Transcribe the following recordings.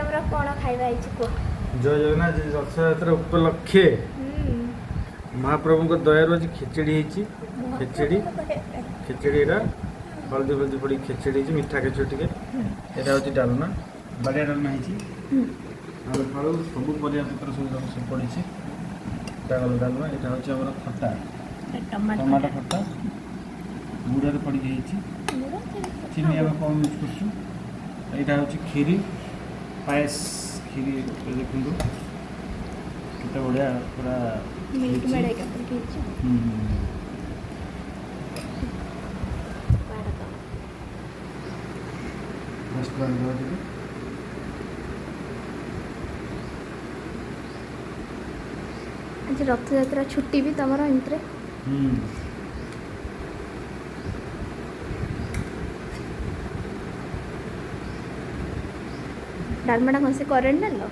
ଆମର କ'ଣ ଖାଇବା ହେଇଛି କୁହ। ଜୟ ଜଗନ୍ନାଥ। ଆଜି ରଥଯାତ୍ରା ଉପଲକ୍ଷେ ମହାପ୍ରଭୁଙ୍କ ଦୟାରୁ ଆଜି ଖେଚେଡ଼ି ହେଇଛି। ଖେଚେଡ଼ି, ଖେଚେଡ଼ି ଏଇଟା ହଳଦୀ ଫଳଦୀ ପଡ଼ିକି ଖେଚେଡ଼ି ହେଇଛି, ମିଠା ଖେଚେଡ଼ି ଟିକେ। ଏଇଟା ହେଉଛି ଡାଲମା, ବାଡ଼ିଆ ଡାଲମା ହେଇଛି। ଆଳୁ ଫାଳୁ ସବୁ ପରିବା ପତ୍ର ସବୁ ଯାକ ସବୁ ପଡ଼ିଛି। ଏଇଟା ଗଲା ଡାଲମା। ଏଇଟା ହେଉଛି ଆମର ଖଟା, ଟମାଟୋ ଖଟା ଗୁଡ଼ରେ ପଡ଼ିକି ହେଇଛି। ଚିନି ଆମେ କମ୍ ୟୁଜ୍ କରୁଛୁ। ଏଇଟା ହେଉଛି କ୍ଷୀରି, ପାଏସ କ୍ଷୀରି। ଦେଖନ୍ତୁ କେତେ ବଢ଼ିଆ ପୁରା ମିଲ୍କ ହେଇଛି। ମେଡ଼ ହେଇକା ପଡ଼ିକି ହେଇଛି। ହୁଁ। ବାଡ଼ ତ ଫାଷ୍ଟ ବାଢ଼ିଦେବା ଟିକେ। ଆଜି ରଥଯାତ୍ରା ଛୁଟି ବି ତମର ଏମିତିରେ। ହୁଁ। ଡାଲମାଟା କ'ଣ ସେ କରେଣ୍ଟ ନେଲ?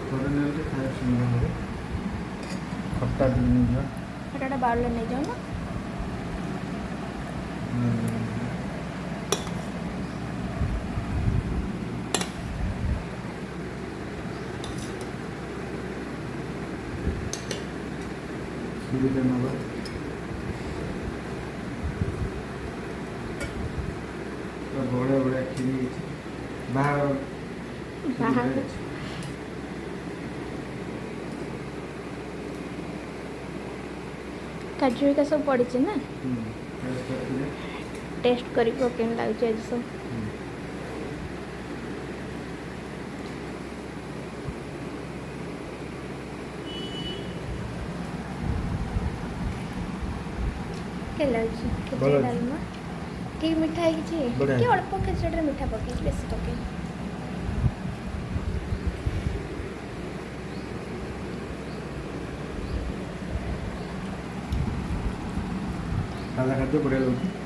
ପରେ ନେଲେ ଟିକେ ଖାଇବା ସୁନ୍ଦର ହେବ। ଖଟା ଟିକେ ନେଇଯିବା। ଖଟାଟା ବାଉଲରେ ନେଇଯାଉ ନା। କ୍ଷୀରିଟା ନେବା। ପୁରା ବଢ଼ିଆ ବଢ଼ିଆ କ୍ଷୀରି ହେଇଛି, ବାହାଘର କ୍ଷୀରି ବାହାଘର। ଭଳିଆ ହେଇଛି। କାଜୁ ହେରିକା ସବୁ ପଡ଼ିଛି ନା? ହୁଁ, ଟେଷ୍ଟ କରିଥିଲେ। ଟେଷ୍ଟ କରିକି କେମିତି ଲାଗୁଛି ଆଜି ସବୁ? ହୁଁ। କେମିତି ଲାଗୁଛି ଭଲ ଖେଚେଡ଼ି ଅଛି। ଡାଲମା? ଠିକ୍ ମିଠା ହେଇଛି? ବଢ଼ିଆ ଟିକେ ହେଇଛି। ଅଳ୍ପ ଖେଚେଡ଼ିରେ ମିଠା ପକେଇଛି, ବେଶୀ ପକେଇନି। ସାଧା ଖାଦ୍ୟ ବଢ଼ିଆ ଲାଗୁଛି।